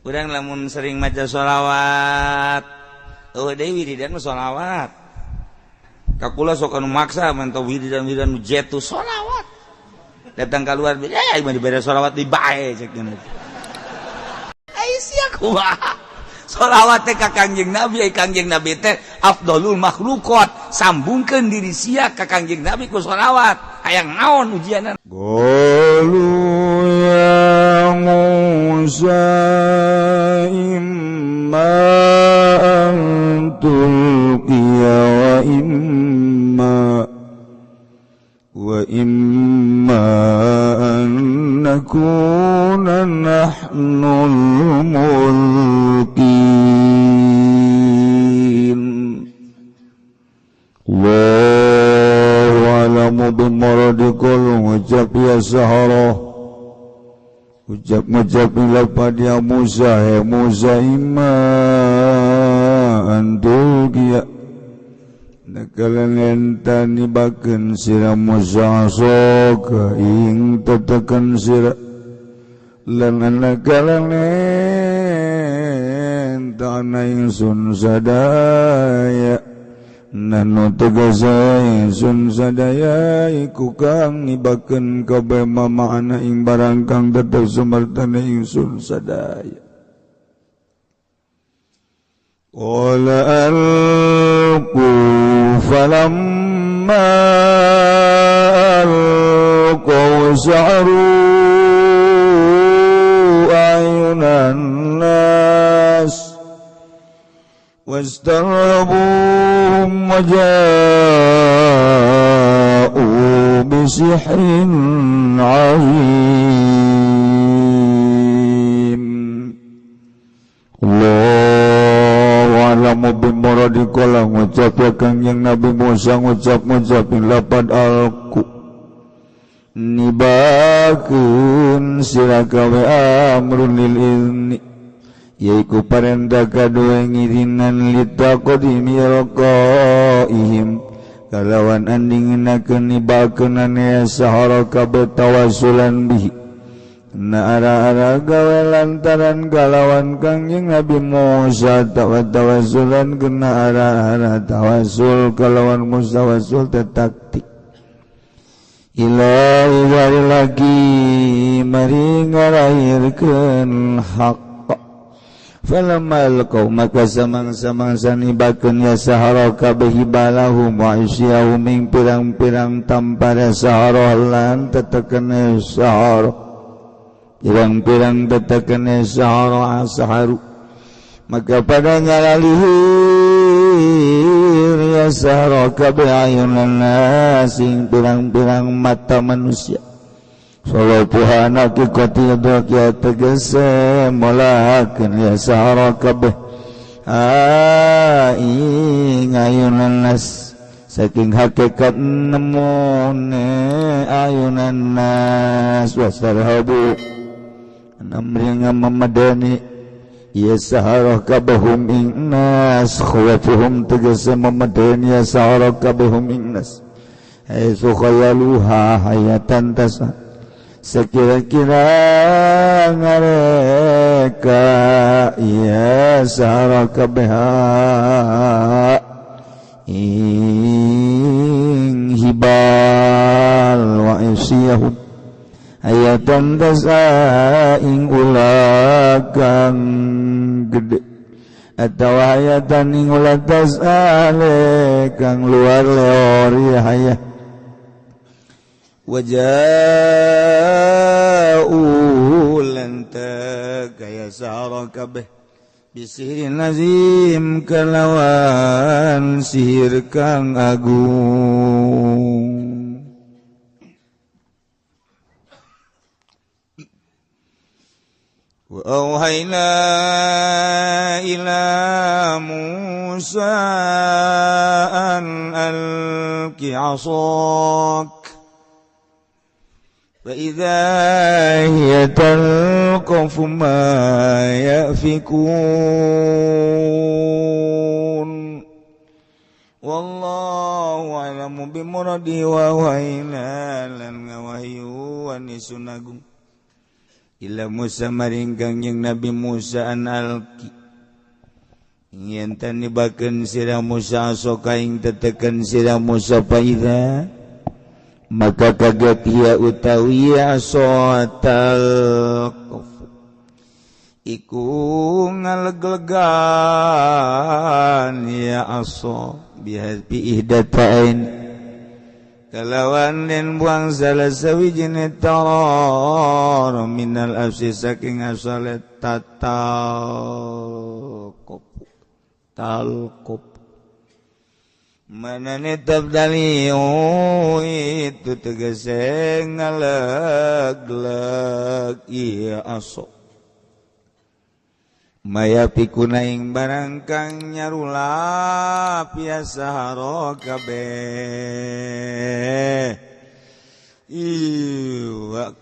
Urang lamun sering maca sholawat, oh deui wiridan mah sholawat. Ka kula sok anu maksa mantau wiridan-wiridan nu jetu sholawat. Datang keluar, ya mah dibere sholawat di bae cek. Ai sia kumaha? Sholawat teh ka Kangjeng Nabi, ai Kangjeng Nabi teh afdolul makhluqat. Sambungkeun diri sia ka Kangjeng Nabi ku sholawat. Hayang naon ujianna? قالوا يا موسى إما أن تلقي وإما أن نكون نحن الملقين. الله أعلم بمراده. قالوا ngucap ya sahara, ucap ngucap lapad ya Musa, he Musa, imma an tulqiya nakalan enta nibakeun sira Musa asoka ing tetekan sira lan nakalan enta ana ingsun sadaya nanu tegese ingsun sadaya iku kang nibakeun kabeh ma'ana ing barang kang tetep sumertane ingsun sadaya. Qala alqu, falamma alqaw saharu a'yunan nas واسترهبوهم وجاءوا بسحر عظيم. الله أعلم بمراده. قال ngucap ya Kangjeng Nabi Musa, ngucap ngucapin lapad alqu nibakeun sira kabeh amrun lil izni yaiku parentah kadua ngidinan litaqdimi ilqaihim kalawan andinginakeun nibakeunane ya sahara kabeh tawassulan bihi na ara-ara gawe lantaran kalawan Kangjeng Nabi Musa tawassulan kena ara-ara tawassul kalawan Musa tawassul taktik ila lagi mari ngarahirkeun hak. Falamma alqaw maka samang-samangsa nibakeun ya sahara kabeh hibalahum wa isyahum ing pirang-pirang tampara sahara lan tetekene sahara, pirang-pirang tetekene sahara asaharu maka pada ngalalihir ya sahara kabeh ayunan sing pirang-pirang mata manusia. Salapuhan hakikati ya tegese molahakeun ya sahara kabeh ing ayunan nas saking hakikat nemune ayunan nas. Wasarhabu namringa memadani ya sahara kabehum ing nas, khawafuhum tegese memadani ya sahara kabehum ing nas haitsu khayaluha hayatan tasa sekira-kira ngareka ya sahara kabeha ing hibal wa isiyahum hayatan tasa ing ulagang gede atau hayatan ing ulah tasa kang luar leor ya hayah. Waja'u lan kaya sahara kabeh bisihirin azim kalawan sihir kang agung. وأوحينا إلى موسى أن ألق عصاك فإذا هي تلقف ما يأفكون. والله أعلم بمراده. وأوحينا lan ngawahyu ingsun agung Ila Musa maring Kangjeng Nabi Musa an alki yen tan nibakeun sira Musa soka ing teteken sira Musa faida maka kaget ia utawi asotal iku ngaleglegan ya aso bihabi ihdatain kalawan den buang salah sawijine taror minal afsi saking asale tatal talqop manane tabdali itu tegese ngalegleg iya aso maya pikuna ing barang kang nyarulap ya sahara kabeh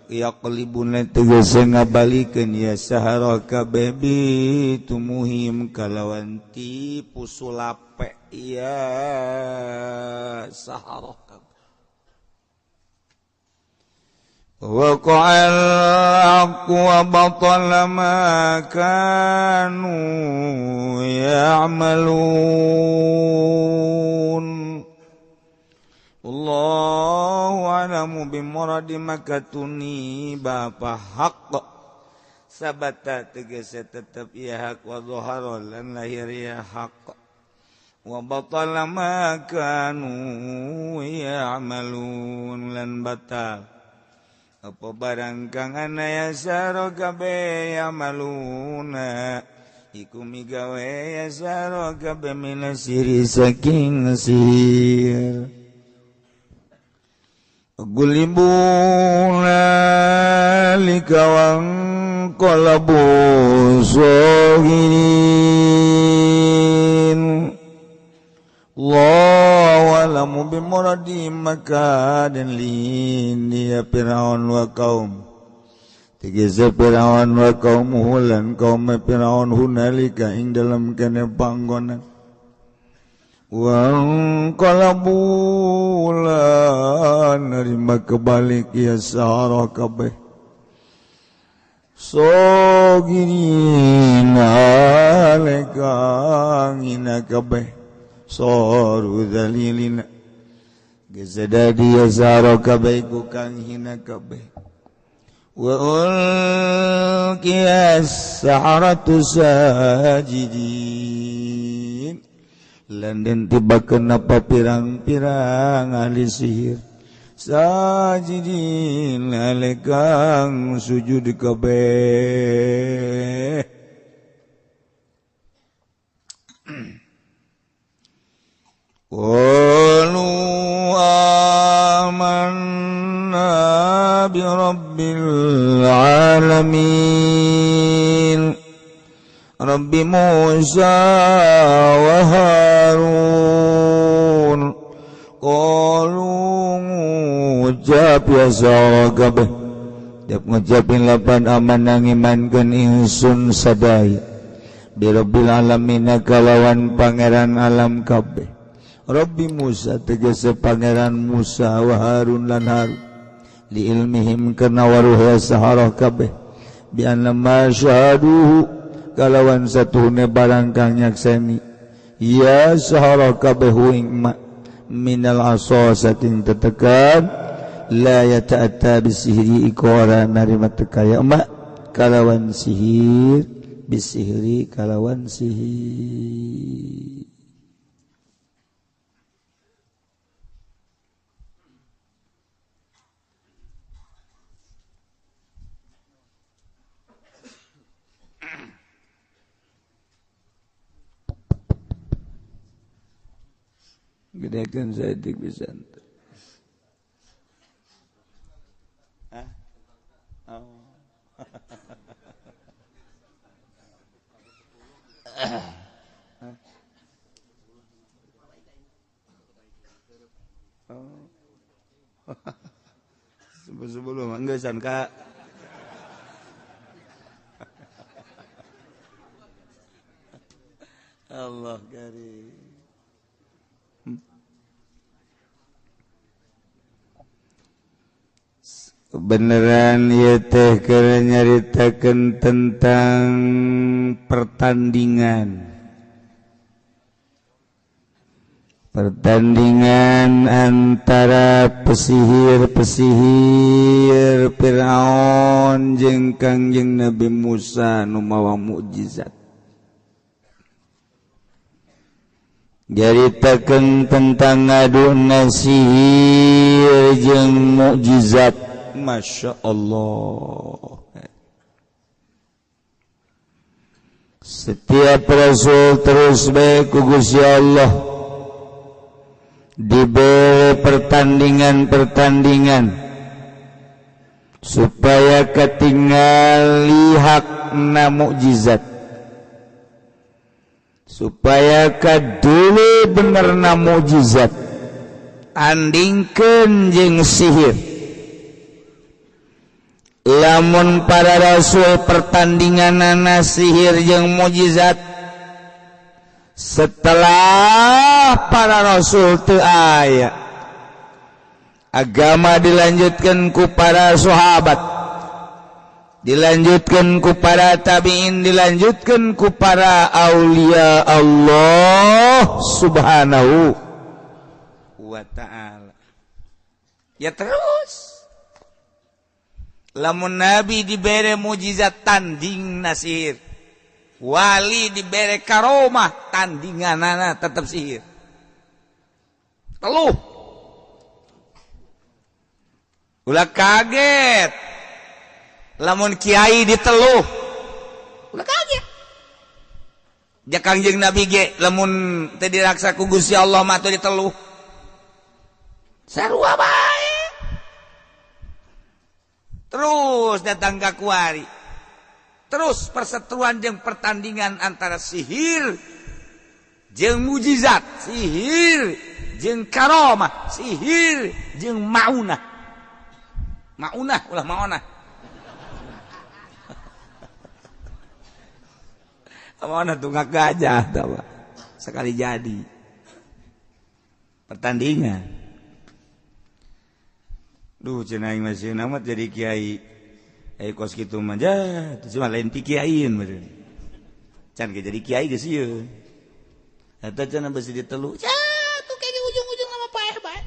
yaqlibuna tegese ngabalikeun ya sahara kabeh bi tumuhim kalawan tipu sulape ya sahara kabeh وقع الحق وبطل ما كانوا يعملون الله أعلم بمراد makatuni bapa hak sabata tegese tetep ya hak wa zahara lan lahir ya hak wa batala ma kanu ya'malun lan batal apa barang kang ana ya saro kabeh yamaluna iku migawe ya saro kabeh minasiri saking sihir gulibuna likawang qalabu sohirin Allahu a'lamu bimuradi maka dan lin dia Firaun wa kaum tegese Firaun wa kaum lan kaum Firaun hunalika ing dalam kene panggonan wa qalabu lan nerima kebalik ya sahara kabeh sogirin aleka ngina kabeh soru dzalilina gezadadi yazaro kabeh ku kang hina kabeh wa ulqiyas saharatu sajidin lan den tibakeun apa pirang-pirang ahli sihir sajidin alekang sujud kabeh. Qalu amanna bi rabbil alamin Rabbi Musa wa Harun. Qalu ngucap ya saragabeh tiap ngucapin lapan aman ngimankeun ingsun sadaya bi rabbil alamin kalawan pangeran alam kabeh. Rabbi Musa tegese pangeran Musa wa Harun lan Harun li ilmihim kana waruh saharah kabeh bi anna ma syahaduhu kalawan satuhune barang kang nyakseni ya saharah kabeh ing ma minal asa saking tetekan la yata'atta bisihri iku ora narima teka ya ma kalawan sihir bisihri kalawan sihir. Gedekan saeutik pisan. Hah? Oh. Oh. Sebelum enggak san Kak. Allah karim. Beneran ieu teh keur nyaritakeun tentang pertandingan. Pertandingan antara pesihir-pesihir Fir'aun jeung Kangjeng Nabi Musa nu mawa mukjizat. Nyaritakeun tentang ngaduna sihir jeung mukjizat. Masya Allah. Setiap rasul terus bae ku Gusti Allah diberi pertandingan-pertandingan supaya ketinggali hakna mukjizat, supaya kadulu benerna mukjizat andingkeun jeung sihir. Lamun para rasul pertandinganana sihir jeung mukjizat, setelah para rasul teu aya, agama dilanjutkan ku para sahabat, dilanjutkan ku para tabi'in, dilanjutkan ku para aulia Allah Subhanahu wa ta'ala. Ya terus lamun nabi dibere mukjizat tanding nasir, wali dibere karomah tandinganana tetep sihir. Teluh. Ulah kaget lamun kiai diteluh, ulah kaget. Ja Kangjeng Nabi ge lamun teu diraksa ku Gusti Allah mah teu diteluh. Sarua bae. Terus datang ka kuari. Terus perseteruan jeung pertandingan antara sihir jeung mujizat, sihir jeung karomah, sihir jeung maunah. Maunah ulah maonah. Maonah tunggak gajah tah sekali jadi. Pertandingan. Duh cenah aing masih amat jadi kiai. Kos kitu mah jah, teu cuma lain ti kiaiin meureun. Can ge jadi kiai geus ieu. Eta cenah besi ditelu. Cah, tuh kayaknya ujung-ujung sama paeh bae.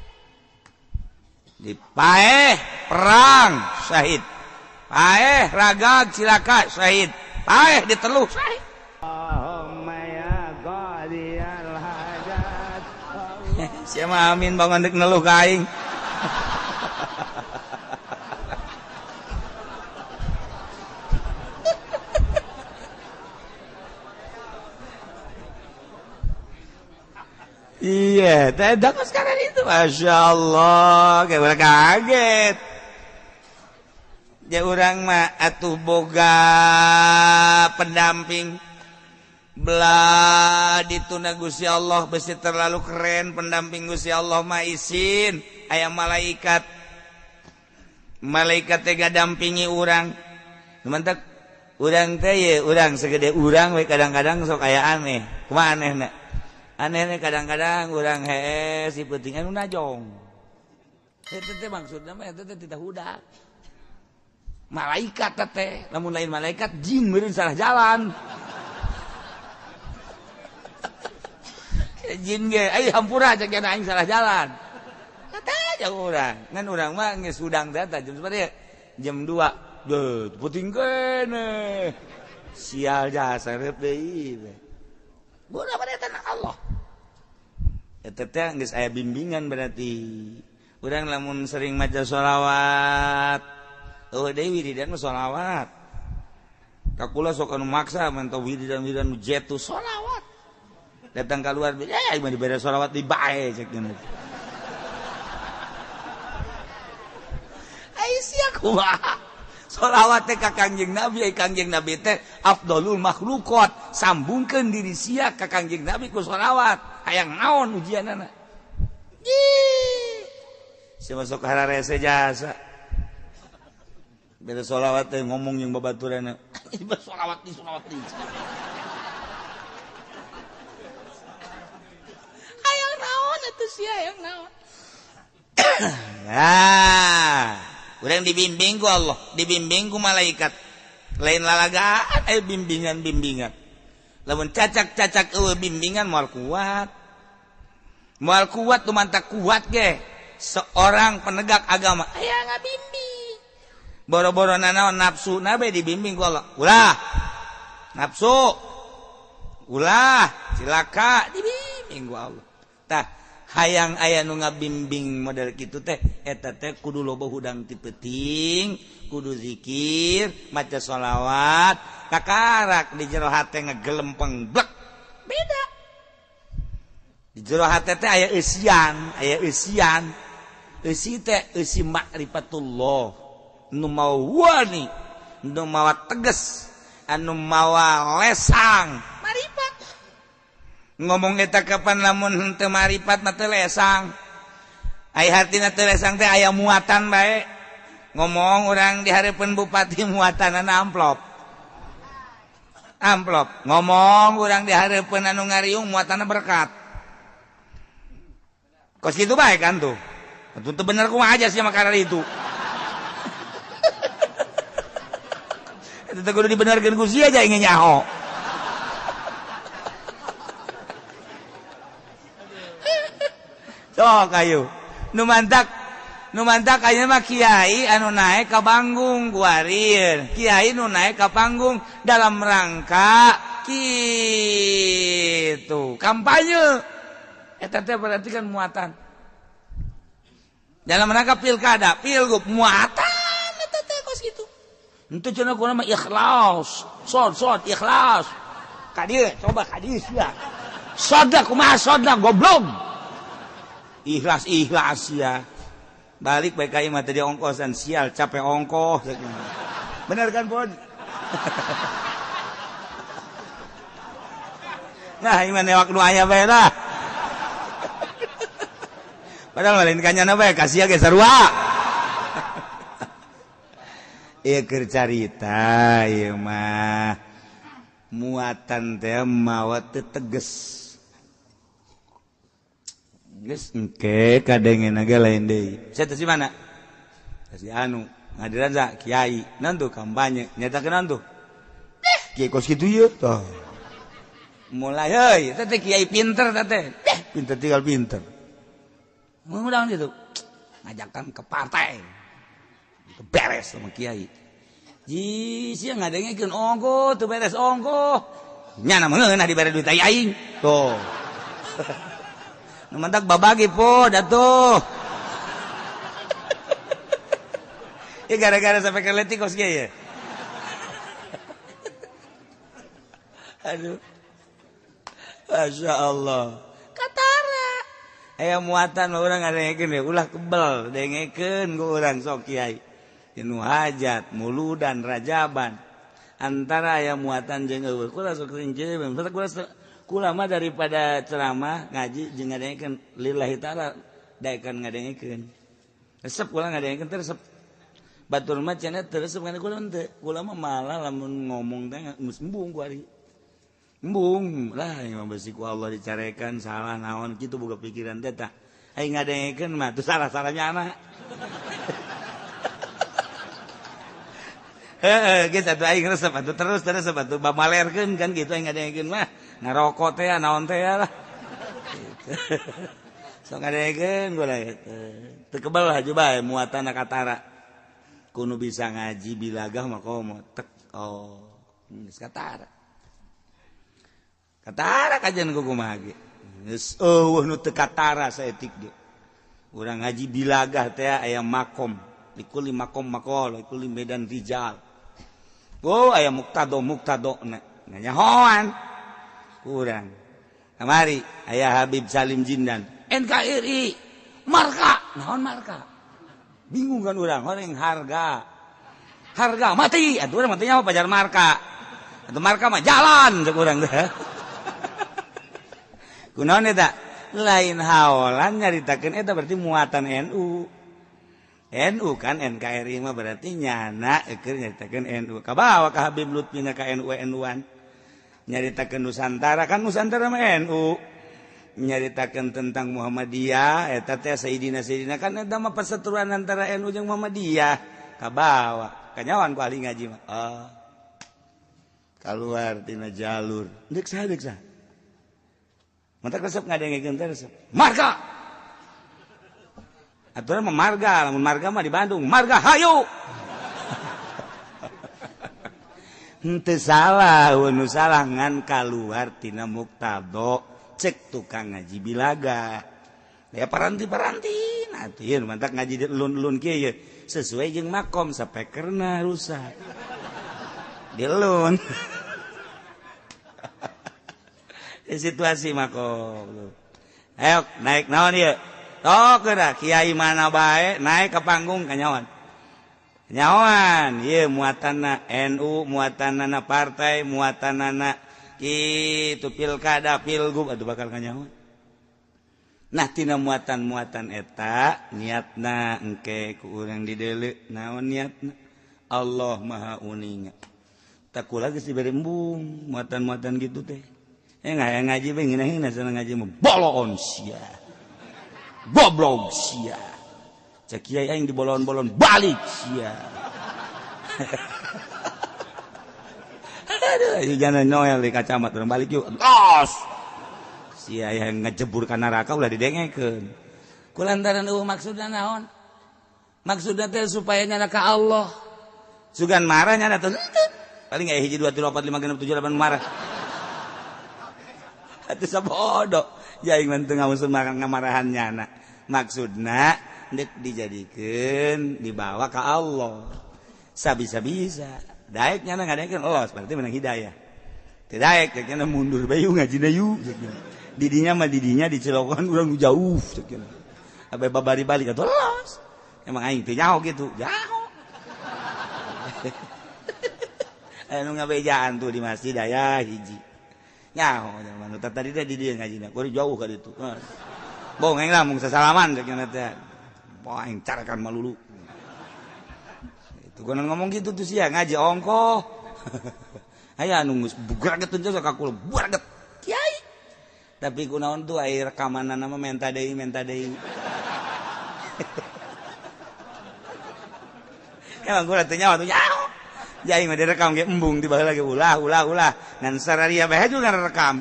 Di paeh perang syahid. Paeh ragag cilaka syahid. Paeh diteluh syahid. Allahumma ya qadiyal hajat. Sia mah amin bangun deuk neluh ka aing. Iya, teh sekarang itu, masya Allah, kayak orang kaget. Ya orang mah atuh boga pendamping, belah dituna Gusti Allah besi terlalu keren pendamping Gusti Allah mah isin, aya malaikat, malaikat teh dampingi urang. Mantap, urang teh ye, urang segede urang we kadang-kadang sok aya aneh, kumaha anehna? Aneh kadang-kadang urang hees si penting anu najong. Eta teh maksudna mah eta teh tidak hudak. Malaikat teh, lamun lain malaikat jin meureun salah jalan. Jin ge ai hampura cek aing salah jalan. Eta aja urang. Ngan urang mah geus hudang teh jam sabaraha? Jam 2. Deuh, penting keneh. Sial jasa reup deui. Bodoh pada tanah Allah. Eta teh geus aya bimbingan berarti. Urang lamun sering maca sholawat, eueuh deui wiridan mah sholawat. Ka kula sok anu maksa mantau wiridan-wiridan nu jetu sholawat. Datang keluar, eh mah dibere sholawat di bae cek cenah. Ai sia kumaha? Sholawat teh ka Kangjeng Nabi, Kangjeng Nabi teh afdolul makhluqat, sambungkeun diri sia ka Kangjeng Nabi ku sholawat. Hayang naon ujianana? Ih. Sia masuk hararese jasa. Beda sholawat teh ngomong jeung babaturanna. Sholawat di sholawat di. Hayang naon atuh sia hayang naon? Nah. Urang dibimbing ku Allah, dibimbing ku malaikat. Lain lalagaan aya bimbingan-bimbingan. Lamun cacak-cacak eueuh bimbingan moal kuat. Moal kuat tu mantak kuat ge. Seorang penegak agama aya ngabimbing. Boro-boro nanaon nafsu na bae dibimbing ku Allah. Ulah nafsu. Ulah cilaka dibimbing ku Allah. Tah hayang aya nu ngabimbing model kitu teh eta teh kudu loba hudang ti peuting, kudu zikir, maca sholawat, kakarak di jero hate ngegelempeng blek. Beda. Di jero hate teh aya eusian, aya eusian. Eusi teh eusi makrifatullah. Nu mawa wani, nu mawa tegas, anu mawa lesang, marifat. Ngomong eta kapan lamun henteu maripat mah teu lesang. Ai hartina teu lesang teh aya muatan bae. Ngomong urang di hareupeun bupati muatanana amplop. Amplop. Ngomong urang di hareupeun anu ngariung muatanna berkat. Kos kitu bae kan tuh. Tentu teu bener kumaha aja sih makanan itu. Eta teh kudu dibenerkeun ku sia aja ingin nyaho. Sok ayo. Nu mantak ayeuna mah kiai anu naek ka panggung kuarir. Kiai nu naek ka panggung dalam rangka kitu kampanye. Eta teh berarti kan muatan. Dalam rangka pilkada, pilgub muatan eta teh kos kitu. Henteu cenah kumaha mah ikhlas. Sod ikhlas. Ka dieu coba ka dieu sia. Sodna kumaha sodna goblok. Ikhlas ikhlas ya. Balik baik ka imah tadi ongkosan sial capek ongkoh. Bener kan Bon? Nah imah newak nu aya bae lah. Padahal lain kanyana bae kasih ge sarua. Ieu keur carita ieu mah muatan teh mawa teu teges. Geus engke kadengen ge lain deui. Saya teh si mana? Si anu ngadiran sa kiai. Naon tuh kampanye nyatakeun naon tuh? Kiai kos kitu ieu tah. Mulai heuy teh teh kiai pinter teh teh. Pinter tinggal pinter. Ngundang gitu. Ngajakan ke partai. Itu beres sama kiai. Ji sia ngadengekeun ongkoh teu beres ongkoh. Nyana meunah dibere duit aing. Tuh. Nu mantak babagi po datuh. Ya gara-gara sampai ke letik kos kieu ya. Aduh. Masya Allah. Katara. Aya muatan mah urang ngadengekeun ya ulah kebel dengekeun ku urang sok kiai. Nu hajat, muludan, rajaban. Antara aya muatan jeung eueuh. Kula sok sering kula mah daripada ceramah ngaji jeung ngadengekeun lillahi taala daekan ngadengekeun. Resep kula ngadengekeun teh resep. Batur mah cenah teu resep kana kula henteu. Kula mah malah lamun ngomong teh geus embung ku ari. Embung lah yang besi ku Allah dicarekan salah naon kitu boga pikiran teh tah. Ai ngadengekeun mah teu salah-salahnya anak. Heeh, geus atuh aing resep atuh terus resep atuh bamalerkeun kan kitu aing ngadengekeun mah. Ngarokok teh naon teh lah. Sok ngadengekeun gua lah teu kebel haju bae muatan katara. Kudu bisa ngaji bilagah mah komo tek oh geus katara. Katara kajian ku kumaha ge. Geus eueuh nu teu katara saeutik ge. Urang ngaji bilagah teh aya makom, likuli makom maqal, likuli medan rijal. Oh aya muktado muktado na nyahoan. Kurang. Kamari aya Habib Salim Jindan NKRI marka naon marka. Bingung kan urang orang harga. Harga mati atuh urang matinya apa pajar marka. Atuh marka mah jalan cek urang teh. Kunaon eta? Lain haolan nyaritakeun eta berarti muatan NU. NU kan NKRI mah berarti nyana keur nyaritakeun NU. Kabawa ka Habib Lutfi ka NU NU-an. Nyaritakeun Nusantara kan Nusantara mah NU. Nyaritakeun tentang Muhammadiyah eta teh Sayyidina Sayyidina kan eta mah perseteruan antara NU jeung Muhammadiyah kabawa kanyawan ku ahli ngaji mah. Oh. Keluar tina jalur. Deuk saha deuk saha? Mantak resep ngadengekeun teh resep. Marga. Aturan mah marga, lamun marga mah di Bandung, marga hayu. Henteu salah, nu salah ngan kaluar tina muktado cek tukang ngaji bilaga. Ya paranti-paranti nah tuh ieu mantak ngaji lun-lun kieu ye sesuai jeung makom sapekerna rusak. Dilun. Situasi makom. Ayo naik naon ieu? Tok geura kiai mana bae naik ke panggung kanyawan. Nyawan ieu muatanna NU, muatanna partai, muatanna kitu pilkada, pilgub atuh bakal kanyawan. Nah tina muatan-muatan eta niatna engke ku urang dideuleu naon niatna? Allah Maha Uninga. Tak kula geus dibere embung muatan-muatan gitu teh. Nggak ngaji bae ngeunah sana ngaji mah bolon sia. Goblok sia. Cek kiai aing dibolon-bolon balik sia. Aduh, jangan noel di kacamata urang balik yuk. Los. Sia yang ngejebur ka neraka ulah didengekeun. Kulantaran eueuh maksudna naon? Maksudna teh supaya nyana ka Allah. Sugan marah nyana teh. Paling aya 1 2 3 4 5 6 7 8 marah. Atuh sabodo. Ya aing mah teu ngamusun ngamarahan nyana. Maksudna deuk dijadikeun dibawa ka Allah. Sabisa-bisa. Daek nyana ngadaekeun los berarti menang hidayah. Teu daek cek nyana mundur bae yuk ngajina yuk. Didinya mah didinya di Cilokan urang jauh cek nyana. Abe babari balik atuh los. Emang aing teu nyaho kitu. Nyaho. Anu ngabejaan tuh di masjid aya hiji. Nyaho zaman tadi teh di dieu ngajina. Kudu jauh ka ditu. Bong aing lah mung sasalaman cek nyana teh. Wah aing carakan malulu. Itu gua ngomong gitu tuh sia ngaji ongkoh. Aya anu geus bugraget teh ka kula bugraget. Kiai. Tapi kunaon tuh aya rekamanana mah menta deui menta deui. Emang gua teh nyawa tuh nyaho. Jadi mah direkam ge embung tiba lagi ulah ulah ulah. Ngan sararia bae juga rekam.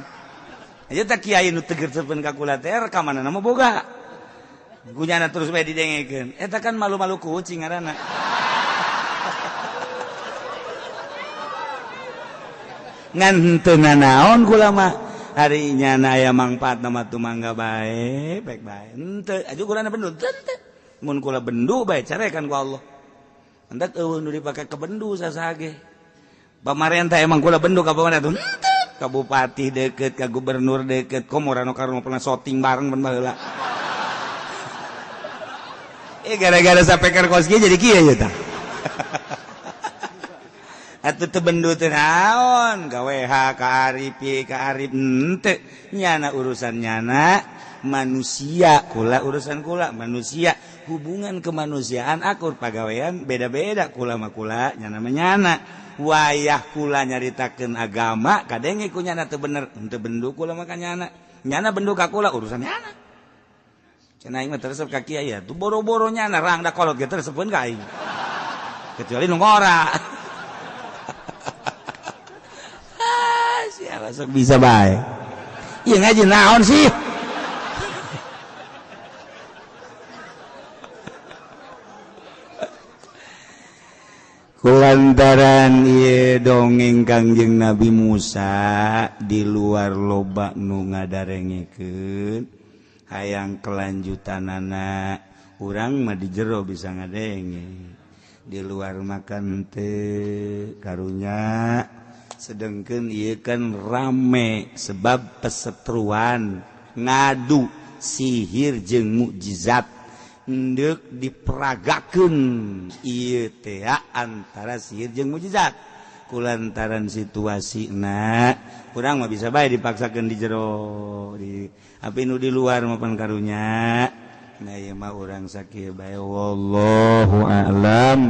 Aja teh kiai nu teger sepen ka kula teh rekamanana mah boga. Gunyana terus bae didengekeun. Eta kan malu-malu kucing ngaranna. Ngan henteu nanaon kula mah. Ari nyana aya mangfaatna mah tumangga bae, baik bae. Henteu aju kulana bendu teu. Mun kula bendu bae carekan ku Allah. Hendak eueuh nu dipake ke bendu sasage. Pamarentah emang kula bendu ka pamarentah henteu. Ka bupati deket, ka gubernur deket, komo rano karno pernah syuting bareng ban baheula. Gara-gara sapeker kos kieu jadi kieu ye tah. Atuh teu bendu teh naon, ka WH, ka Arif, ka Arif henteu. Nyana urusan nyana manusia, kula urusan kula manusia. Hubungan kemanusiaan akur pagawean beda-beda kula mah kula nyana mah nyana. Wayah kula nyaritakeun agama kadenge ku nyana teu bener, henteu bendu kula mah ka nyana. Nyana bendu ka kula urusan nyana. Cenah aing mah teresep ka kiai ya, tuh boro-boro nyana rangda kolot ge teresepeun ka aing. Kecuali nu ngora. Ah, siapa sok bisa bae. Ieu ngaji naon sih? Kulantaran ieu dongeng Kangjeng Nabi Musa di luar loba nu ngadarengekeun hayang kelanjutanana urang mah di jero bisa ngadenge di luar makan teu karunya sedengkeun ieu kan rame sebab pesetruan ngadu sihir jeung mukjizat ndek diperagakeun ieu teh antara sihir jeung mukjizat kulantaran situasina urang mah bisa bae dipaksakeun di jero di api nu di luar mah pan karunya. Nah ieu mah urang sakieu bae wallahu a'lam.